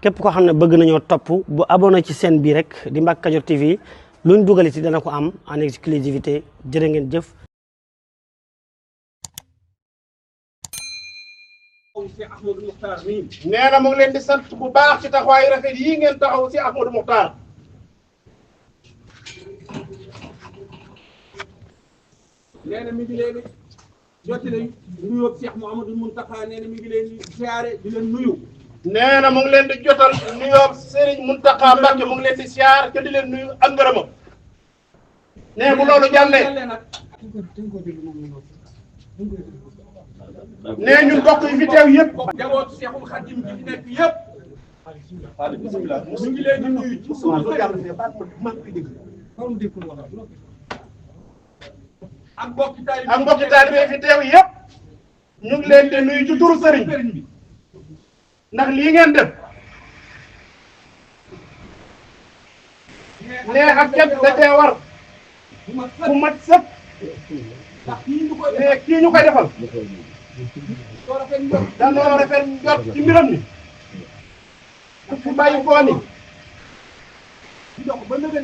képp koo xam ne bëgg nañoo topp bu abonné ci chaîne bii rek di Mbacke Kadior TV luñ dugal ci dana ko am en exclusivité jërë ngeen jëf. Cheikh Ahmadou Mokhtar mii nee na mu ngi leen di sant bu baax ci taxawaayu rafet yii ngeen taxaw si Ahmadou Mokhtar. nee na mi ngi leen di jottali nuyoo Cheikh Mouhamadou Mountakha nee na mi ngi leen di siyaare di leen nuyu. nee na mu ngi leen di jotal nuyoo Serigne Mountakha Mbacké mu ngi leen di siyaar te di leen nuyu ak ngërëmam. nee bu loolu jàllee nee ñun mbokk yi fi teew yëpp. njabootu Cheikhul Khadim bi fi nekk yëpp. ñu ngi leen di nuyu ci suñu ak mbokki taalibe fi teew yëpp ñu ngi leen di nuyu ci turu Serigne bi ndax lii ngeen def nee ak ket da cee war ku mat sëkk nee kii ñu koy defal dañoo rafet njort ci mbiram ni ku fi bàyyi koo ni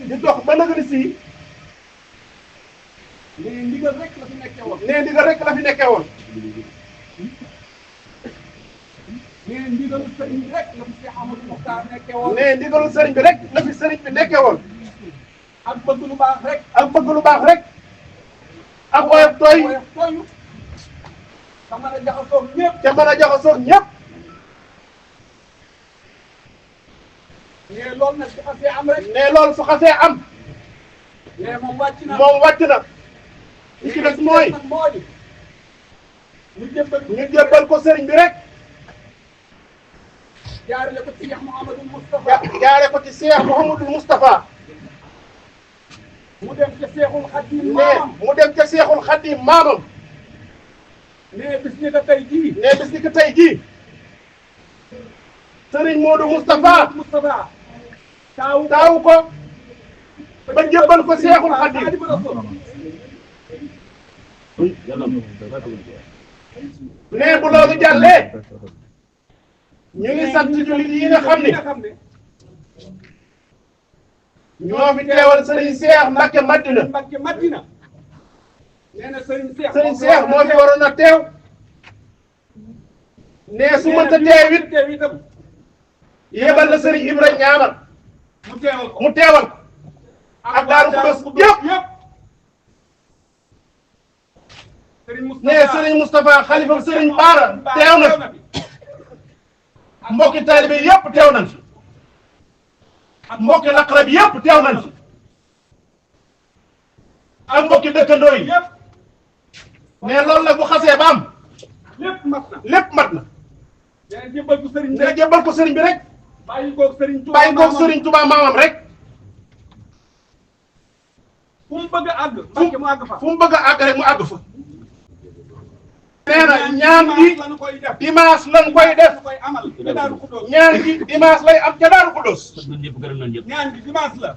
di dox ba nëgëni si nee ndigal rek la fi nekkee woon. nee ndigal rek la fi nekkee woon. nee ndigalu sëriñ bi rek la fi Cheikh Ahmadou Mokhtar nekkee woon. nee ndigalu sëriñ bi rek la fi sëriñ bi nekkee woon. ak bëgg lu baax rek. ak bëgg lu baax rek. ak woyof tooy. te mën a jaxasoo ñëpp. te mën a jaxasoo ñëpp. nee loolu nag su xasee am rek. nee loolu su xasee am. nee moom wàcc na. moom wàcc na. li ci des mooy. ñu jébbal ko sëriñ bi rek. jaarale ko ci Cheikh Mouhamadou Moustapha. jaarale ko ci Cheikh Mouhamadou Moustapha. mu dem ca Cheikhul Khadim maamam. mu dem ca Cheikhul Khadim maamam. nee bis ni ko tey jii. nee bis ni ko tey jii. sëriñ Modou Moustapha. taawu ko. ba jébbal ko Cheikhul Khadim. nee bu loolu jàllee. ñu ngi sant jullit yi nga xam ne. ñoo fi teewal Serigne Cheikh Mbacké Madina. nee na Serigne Cheikh moo fi waroon a teew. nee su mënta teew it. yebal na Serigne Ibrahima ñaanal. mu teewal ko. ak Daaru Xudoos yëpp. nee Serigne Moustapha xalifa Serigne Bara teew na fi. mbokki taalibe yëpp teew nañ fi. mbokki laqarab yëpp teew nañ fi. ak mbokki dëkkandoo yi. nee loolu nag bu xasee ba am. lépp mat na. nee jébbal ko Serigne bi rek. jébbal ko Serigne bi rek. bàyyi koog Serigne Touba maamam rek. fu mu bëgg a àgg. Mbàkke mu àgg fa. fu mu bëgg a àgg rek mu àgg fa. nee na ñaan gi dimanche lañ koy def. ñaan gi dimanche lay am ca Daaru Xudoos. ñaan gi dimanche la.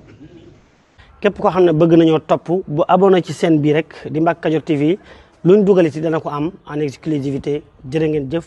képp koo xam ne bëgg nañoo topp bu abonné ci chaîne bii rek di Mbacke Kadior TV luñ dugal ci dana ko am en exclusivité jërë ngeen jëf.